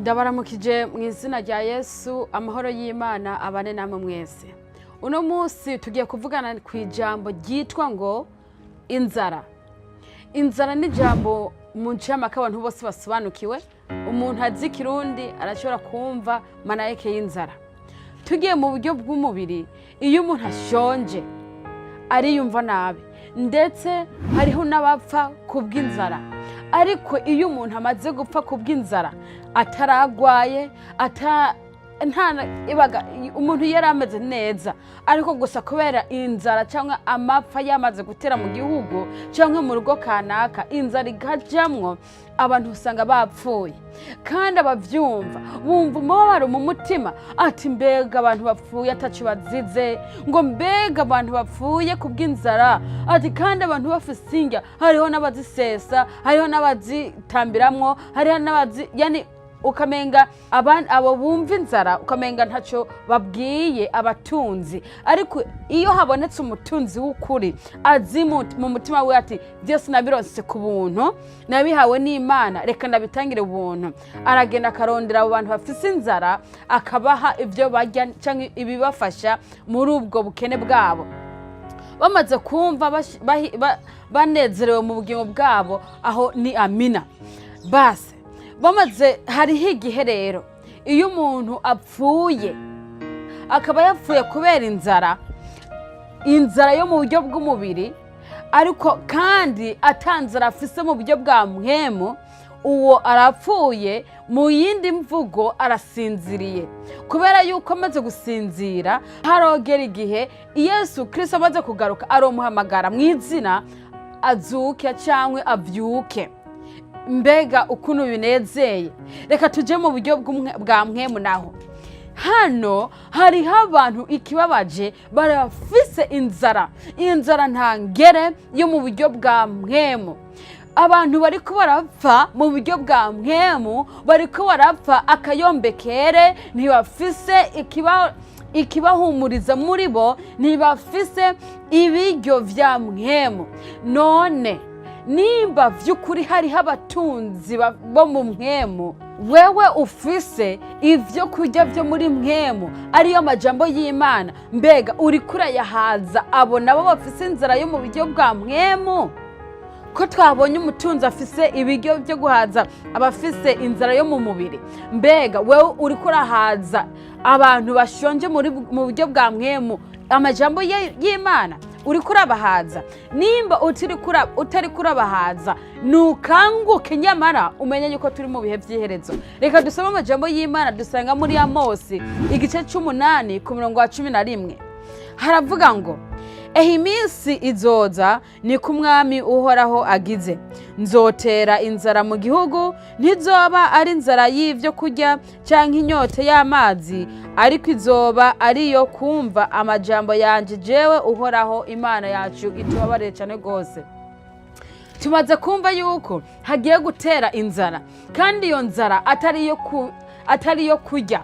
Ndabaramukije mu izina rya Yesu. Amahoro y'Imana abane namwe mwese. Uno munsi tugiye kuvugana ku ijambo ryitwa ngo inzara. Inzara ni ijambo mu ncamake abantu bose basobanukiwe. Umuntu azi Ikirundi arashobora kumva manayeke y'inzara. Tugiye mu buryo bw'umubiri, iyo umuntu ashonje ariyumva nabi, ndetse hariho n'abapfa kubw'inzara. Ariko iyo umuntu amaze gupfa kubw'inzara ataragwaye, ata nta ibaga, umuntu yari ameze neza, ariko gusa kubera inzara cyangwa amapfa yamaze gutera mu gihugu cyangwa mu rugo kanaka, inzara ikajamwo, abantu usanga bapfuye. Kandi abavyumva bumva umubabaro mu mutima, ati: "Mbega abantu bapfuye ataco bazize!" Ngo: "Mbega abantu bapfuye kubw'inzara!" Ati: "Kandi abantu bafise indya." Hariho n'abazisesa, hariho n'abazitambiramwo, hariho n'abazi, yani ukamenga abo bumva inzara ukamenga ntacyo babwiye abatunzi. Ariko iyo habonetse umutunzi w'ukuri azi mu mutima we ati: "Byose nabironse ku buntu, nabihawe n'Imana, reka ndabitangire ubuntu," aragenda akarondera abo bantu bafise inzara, akabaha ibyo barya cyangwa ibibafasha muri ubwo bukene bwabo. Bamaze kumva banezerewe mu bugingo bwabo, aho ni amina. Base bamaze, hariho igihe rero iyo umuntu apfuye, akaba yapfuye kubera inzara, inzara yo mu buryo bw'umubiri, ariko kandi atanzara afise mu buryo bwa mpwemu, uwo arapfuye. Mu yindi mvugo, arasinziriye, kubera yuko amaze gusinzira harogera igihe Yesu Kirisito amaze kugaruka aromuhamagara mu izina, azuke cyangwa abyuke. Mbega ukuntu binezeye! Reka tujye mu buryo bwa mpwemu naho. Hano hariho abantu, ikibabaje, barafise inzara, inzara ntangere yo mu buryo bwa mpwemu. Abantu bariko barapfa mu buryo bwa mpwemu, bariko barapfa akayombekere, ntibafise ikibahumuriza muri bo, ntibafise ibiryo vya mpwemu. None nimba vy'ukuri hariho abatunzi bo mu mpwemu, wewe ufise ivyo kurya vyo muri mpwemu, ariyo majambo y'Imana, mbega uriko urayahaza abo nabo bafise inzara yo mu buryo bwa mpwemu? Ko twabonye umutunzi afise ibiryo byo guhaza abafise inzara yo mu mubiri, mbega wewe uriko urahaza abantu bashonje mu buryo bwa mpwemu amajambo y'Imana? Uriko urabahaza? Nimba utari kurabahaza, nukanguke. Nyamara umenye yuko turi mu bihe by'iherezo. Reka dusome amajambo y'Imana dusanga muri Amosi igice c'umunani ku murongo wa 11. Haravuga ngo: "Ehe, iminsi izoza, ni ko Umwami Uhoraho agize, nzotera inzara mu gihugu. Ntizoba ari inzara y'ibyo kurya cyangwa inyota y'amazi, ariko izoba ariyo kumva amajambo yanjye jewe Uhoraho." Imana yacu itubabarire cyane rwose. Tumaze kumva yuko hagiye gutera inzara, kandi iyo nzara atari iyo kurya.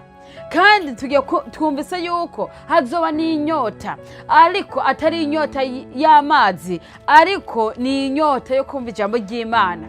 Kandi tugiye twumvise yuko hazoba n'inyota, ariko atari inyota y'amazi, ariko ni inyota yo kumva ijambo ry'Imana.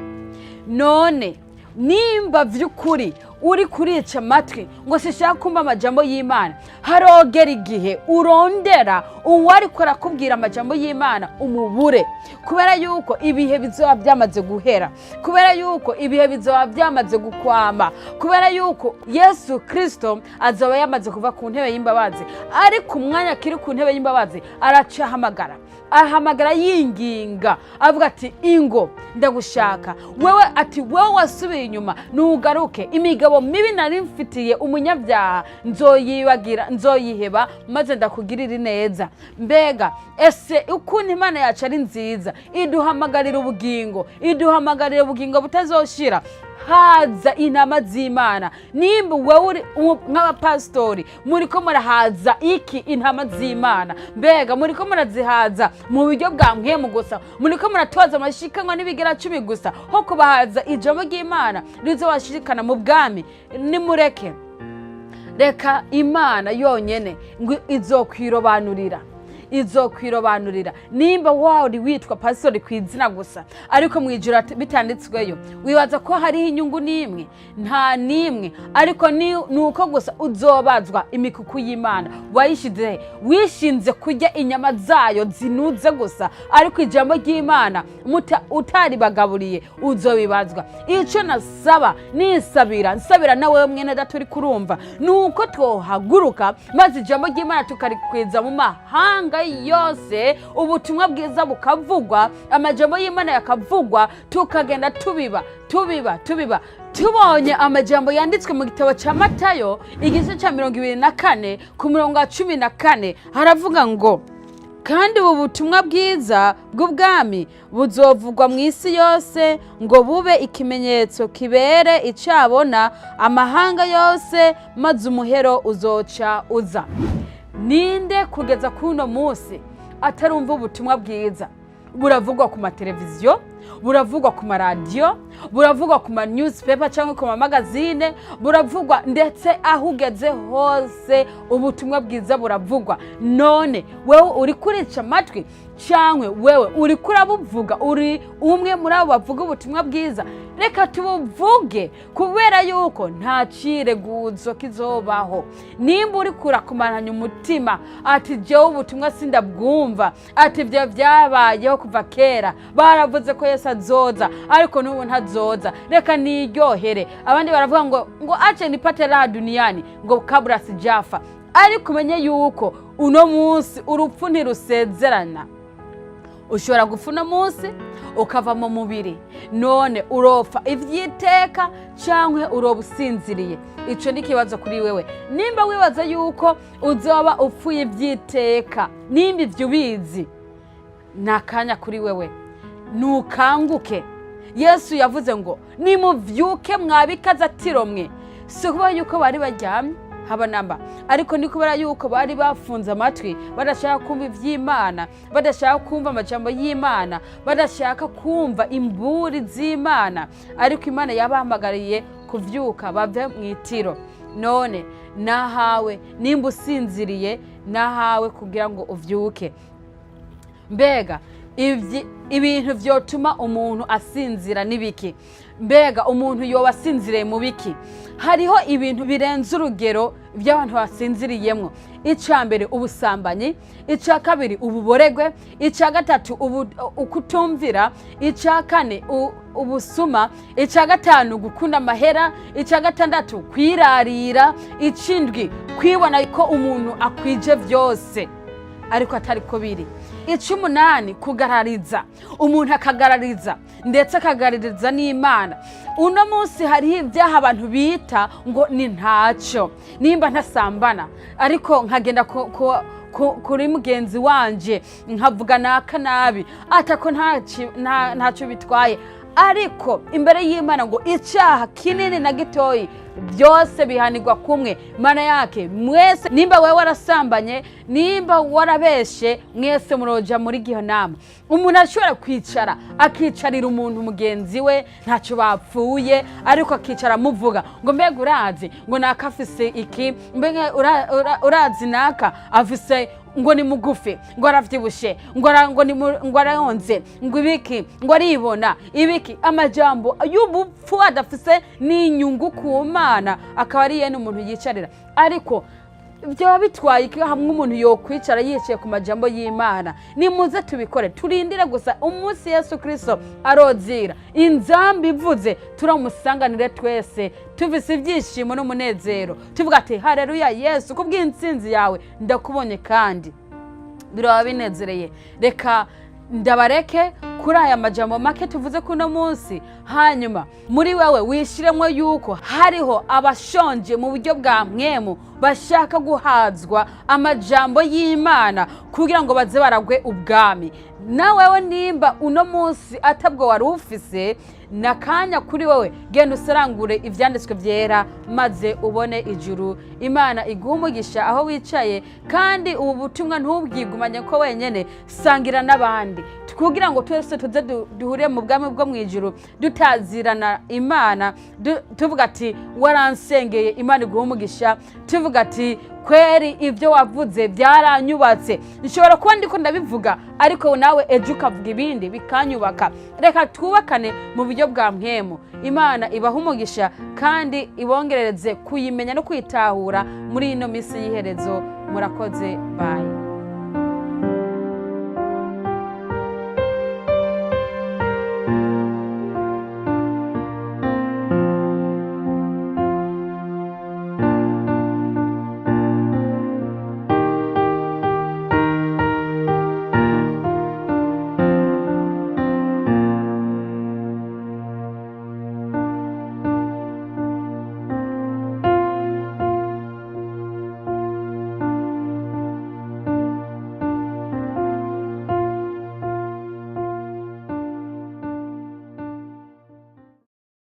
None nimba vy'ukuri uri kurica amatwi ngo sishaka kumva amajambo y'Imana, harogera igihe urondera uwariko arakubwira amajambo y'Imana umubure, kubera yuko ibihe bizoba byamaze guhera, kubera yuko ibihe bizoba byamaze gukwama, kubera yuko Yesu Kirisito azoba yamaze kuva ku ntebe y'imbabazi. Ariko umwanya akiri ku ntebe y'imbabazi aracahamagara, ahamagara yinginga, avuga ati: "Ingo ndagushaka wewe." Ati: "Wewe wasubiye inyuma, nugaruke. Imigabo mibi nari mfitiye umunyabyaha nzoyibagira, nzoyiheba, maze ndakugirira neza." Mbega ese ukuntu Imana yacu ari nziza! Iduhamagarira ubugingo, iduhamagarira ubugingo butazoshira. Haza intama z'Imana. Nimba wewe uri nk'abapasitori, muriko murahaza iki intama z'Imana? Mbega muriko murazihaza mu buryo bwa mpwemu gusa? Muriko muratoza amashikanwa n'ibigera 10 gusa, ho kubahaza ijambo ry'Imana rizobashirikana mu bwami? Nimureke, reka Imana yonyene ngo izokwirobanurira. Izokwirobanurira. Nimba wari witwa pastori ku izina gusa, ariko mu ijuru bitanditsweyo, wibaza ko hariho inyungu n'imwe? Nta n'imwe. Ariko ni uko gusa uzobazwa imikuku y'Imana wayishize he? Wishinze kurya inyama zayo zinuze gusa, ariko ijambo ry'Imana utaribagaburiye, uzobibazwa. Icyo nasaba, nisabira, nsabira nawe mwene data uri kurumva, ni uko twohaguruka maze ijambo ry'Imana tukarikwiza mu mahanga yose, ubutumwa bwiza bukavugwa, amajambo y'Imana yakavugwa, tukagenda tubiba, tubiba, tubiba. Tubonye amajambo yanditswe mu gitabo cya Matayo, igice cya 24, ku murongo wa 14, haravuga ngo: "Kandi ubu butumwa bwiza bw'ubwami buzovugwa mu isi yose, ngo bube ikimenyetso kibere icabona amahanga yose, maze umuhero uzoca uza." Ninde kugeza k'uno munsi atarumva ubutumwa bwiza? Buravugwa ku mateleviziyo, buravugwa ku maradiyo, buravugwa ku ma newspaper cyangwa ku mamagazine, buravugwa ndetse aho ugeze hose ubutumwa bwiza buravugwa. None wewe uri kurica amatwi, cyangwa wewe uri kurabuvuga? Uri umwe muri abo bavuga ubutumwa bwiza? Reka tubuvuge, kubera yuko nta cireguzo kizobaho. Nimba uri kurakumaranya umutima ati: "Jewe ubutumwa sindabwumva," ati: "Ibyo byabayeho kuva kera, baravuze ko Yesu azoza, ariko n'ubu ntazoza, reka niryohere." Abandi baravuga ngo "Ache nipate raha duniani," ngo "kabla sijafa." Ariko umenye yuko uno munsi urupfu ntirusezerana. Ushobora gupfa uno munsi ukava mu mubiri. None uropfa iby'iteka cyangwa uroba usinziriye? Icyo ni ikibazo kuri wewe. Nimba wibaza yuko uzoba upfuye iby'iteka, nimba ibyo ubizi, ni akanya kuri wewe, nukanguke. Yesu yavuze ngo: "Nimuvyuke mwabikazatiro mwe." Si ukuvuga yuko bari baryamye haba namba, ariko ni kubera yuko bari bafunze amatwi, badashaka kumva iby'Imana, badashaka kumva amajambo y'Imana, badashaka kumva imburi z'Imana. Ariko Imana yabahamagariye kuvyuka bave mu itiro. None nahawe, nimba usinziriye, nahawe kugira ngo uvyuke. Mbega ibintu vyotuma umuntu asinzira n'ibiki? Mbega umuntu yoba asinziriye mu biki? Hariho ibintu birenze urugero by'abantu basinziriyemo. Icya mbere, ubusambanyi; icya kabiri, ububoregwe; icya gatatu, ukutumvira; icya kane, ubusuma; icya gatanu, gukunda amahera; icya gatandatu, kwirarira; icindwi, kwibona ko umuntu akwije byose ariko atari ko biri; icy'umunani, kugarariza. Umuntu akagarariza, ndetse akagarariza n'Imana. Uno munsi hariho ibyaha abantu bita ngo ni ntacyo. Nimba ntasambana, ariko nkagenda kuri mugenzi wanje nkavuga naka nabi, atako ntacyo bitwaye. Ariko imbere y'Imana ngo icyaha kinini na gitoyi byose bihanirwa kumwe. Mana yake, mwese, nimba wewe warasambanye, nimba warabeshe, mwese muroja muri gihanamu. Umuntu ashobora kwicara akicarira umuntu mugenzi we, ntacyo bapfuye, ariko akicara amuvuga ngo: "Mbega urazi ngo naka afise iki? Mbega urazi naka afise ngo ni mugufi, ngo aravyibushe, ngo arayonze, ngo ibiki, ngo aribona ibiki?" Amajambo y'ubupfu adafise n'inyungu ku Mana, akaba ari yene umuntu yicarira. Ariko byaba bitwaye iki hamwe umuntu yokwicara yicaye ku majambo y'Imana? Nimuze tubikore, turindire gusa umunsi Yesu Kirisito arozira, inzamba ivuze, turamusanganire twese tufise ibyishimo n'umunezero, tuvuga ati: "Hareruya Yesu, kubw'intsinzi yawe ndakubonye." Kandi biraba binezereye. Reka ndabareke kuri aya majambo make tuvuze kuno munsi. Hanyuma muri wewe wishiremo yuko hariho abashonje mu buryo bwa mwemu, bashaka guhazwa amajambo y'Imana kugira ngo baze baragwe ubwami. Nawewe nimba uno munsi atabwo wari ufise, nakanya kuri wowe, genda usarangure ibyanditswe byera maze ubone ijuru. Imana iguha umugisha aho wicaye. Kandi ubu butumwa ntubwigumanye ko wenyine, sangira n'abandi, kugira ngo twese tuze duhure mu bwami bwo mu ijuru, dutazirana Imana, tuvuga ati: "Waransengeye, Imana iguha umugisha." Tuvuga ati Kweri ibyo wavuze byaranyubatse. Nshobora kuba ndiko ndabivuga, ariko nawe ejo ukavuga ibindi bikanyubaka. Reka twubakane mu buryo bwa mpwemu. Imana ibaha umugisha kandi ibongerereze kuyimenya no kwitahura muri ino minsi y'iherezo. Murakoze, bye.